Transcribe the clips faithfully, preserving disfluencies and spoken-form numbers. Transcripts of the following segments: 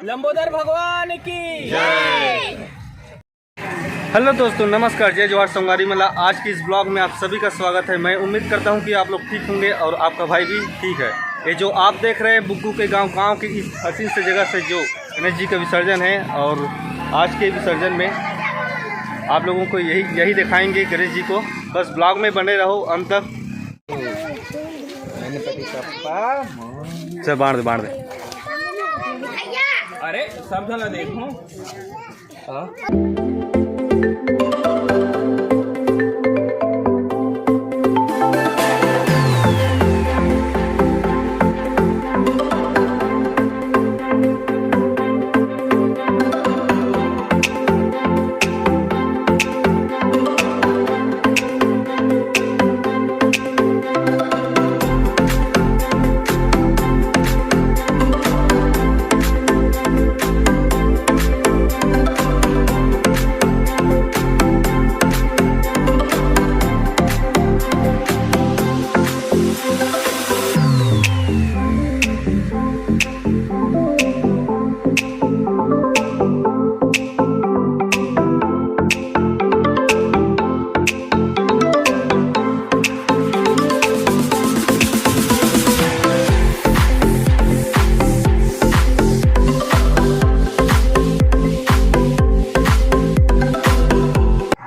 लंबोदर भगवान की। हेलो दोस्तों, नमस्कार, जय जोहार संगवारी मला। आज की इस ब्लॉग में आप सभी का स्वागत है। मैं उम्मीद करता हूं कि आप लोग ठीक होंगे और आपका भाई भी ठीक है। ये जो आप देख रहे हैं बुग्गू के गांव, गांव की इस हसीन से जगह से जो गणेश जी का विसर्जन है, और आज के विसर्जन में आप लोगों को यही, यही दिखाएंगे गणेश जी को। बस ब्लॉग में बने रहो अंत तक। चल, बांट दे, बांट दे। अरे, सब झन ला देखो। हाँ।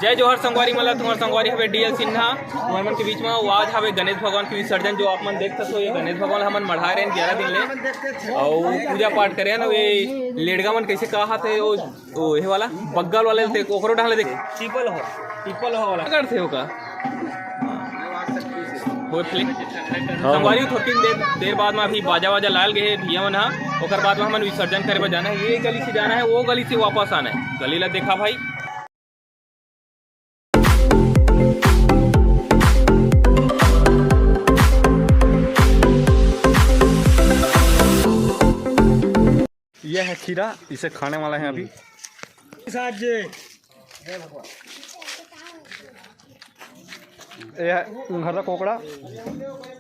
जय जोहार संगवारी मन ला, तुम्हार संगवारी हवे डीएल सिन्हा। तुम्हार मन के बीच में वो आज हवे गणेश भगवान के विसर्जन, जो आप मन देख सकते हो, ये गणेश भगवान हमन मढ़ाए रहे ग्यारह दिन ले, और पूजा पाठ करे ना। ये लेड़गा मन कैसे कहा थे, वो, वो ये वाला बग्गल वाले थे, ओकरो ढाले देख, पीपल हो, पीपल हो वाला करते हो का। होए फिल्म। हाँ। संगवारी थोकिन देर, देर बाद में अभी बाजा वाजा लाल गए हे भैया मन हा। ओकर बाद में हमन विसर्जन करे बर जाना है, ये गली से जाना है, वो गली से वापस आना है। गली ला देखा भाई। ये है खीरा, इसे खाने वाला है अभी। साथ जे। ये है घर का कोकड़ा,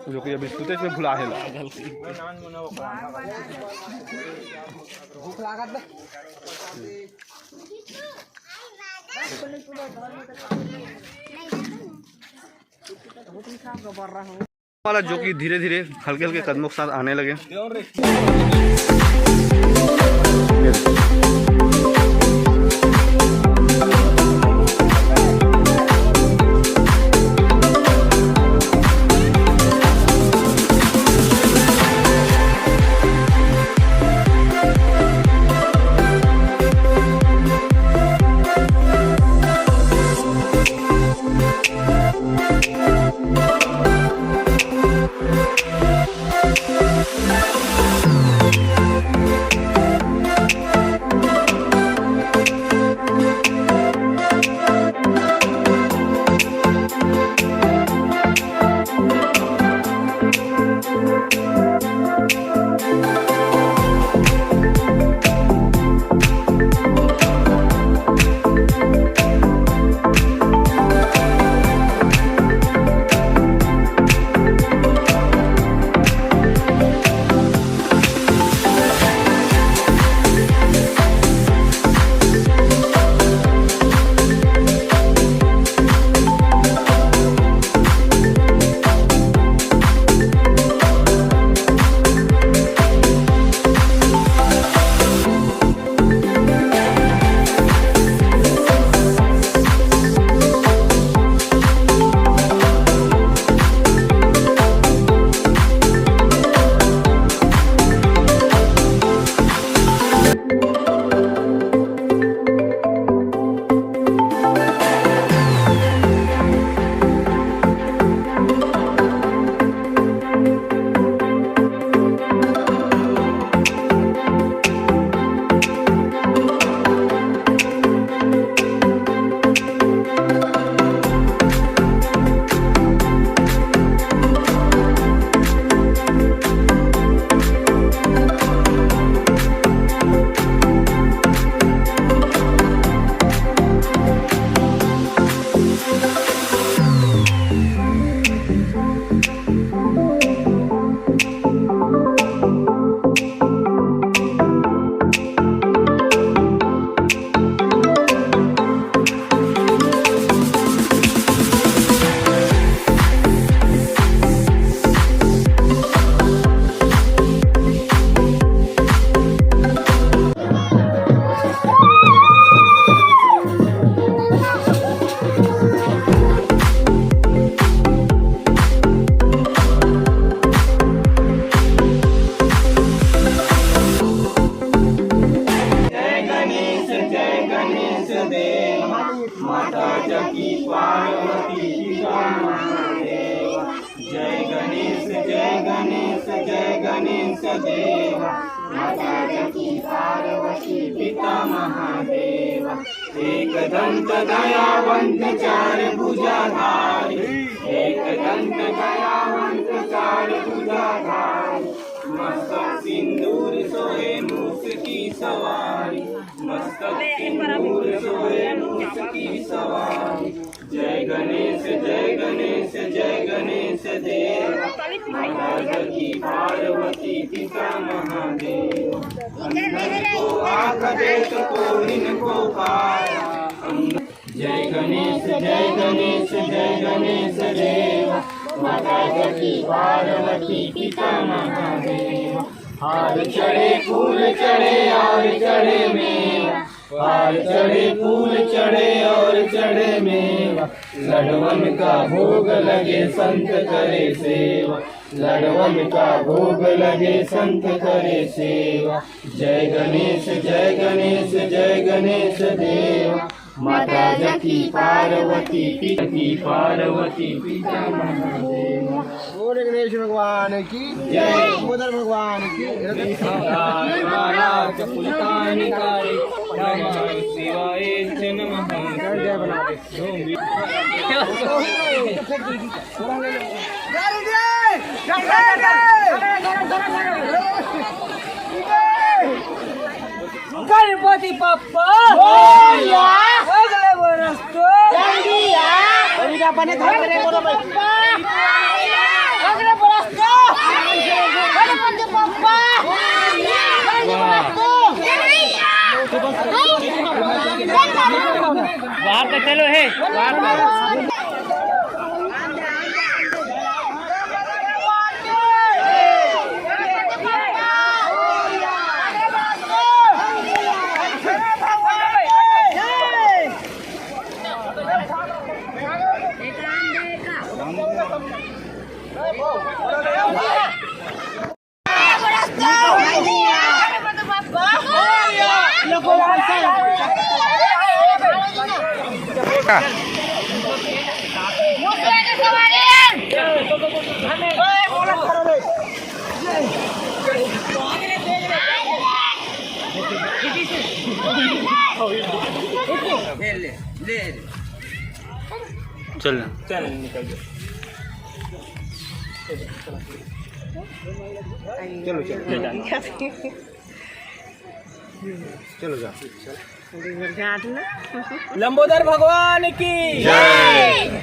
जो कि अभी सुते से भुला है। भूख लागत बा। वाला, जो कि धीरे धीरे हल्के हल्के कदमों के साथ आने लगे। गणेश देवा, माता जानकी पार्वती पिता महादेवा, एकदंत दयावंत चार भुजाधारी, एकदंत दयावंत चार भुजाधारी, मस्तक सिंदूर सोहे मूस की सवारी, मस्तक सिंदूर सोहे मूस की सवारी। जय गणेश, जय गणेश, जय गणेश देव। माता जानकी पार्वती पिता महादेव। अंधन को आँख दे तो कोढ़िन को काया। जय गणेश, जय गणेश, जय गणेश देव। माता जानकी पार्वती पिता महादेव। हार चढ़े, फूल चढ़े और चढ़े मेवा। हार चढ़े, फूल चढ़े और चढ़े मेवा। लडवन का भोग लगे, संत करे सेवा। लडवन का भोग लगे, संत करे सेवा। जय गणेश, जय गणेश, जय गणेश देवा। माता जानकी पार्वती पिता की पार्वती पिता महादेव। बोल गणेश भगवान की जय। लंबोदर भगवान की। महाराज कुलतानिकारी नमः शिवाय च नमः। जय जय बना दे। गणपति बप्पा मोरया। अगले बरस तो जल्दी आ। अभी का बने घर में बोलो भाई। अगले बरस तो गणपति बप्पा। अगले बरस तो। बाहर तो चलो हे, बाहर तो। ले, ले, ले। चल। चल, निकल जा। चलो, चलो। ले जा। चलो, जा। लंबोदर भगवान की जय।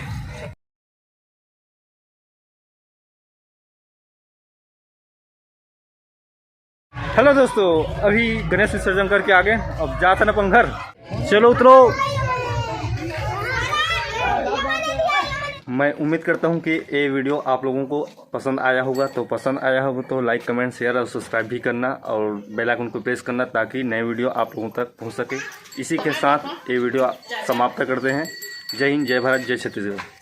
हेलो दोस्तों, अभी गणेश विसर्जन करके आ गए, अब जात हन अपन घर। चलो उतरो। मैं उम्मीद करता हूँ कि ये वीडियो आप लोगों को पसंद आया होगा, तो पसंद आया होगा तो लाइक, कमेंट, शेयर और सब्सक्राइब भी करना और बेल आइकन को प्रेस करना, ताकि नए वीडियो आप लोगों तक पहुँच सके। इसी के साथ ये वीडियो समाप्त करते हैं। जय हिंद, जय भारत, जय छत्तीसगढ़।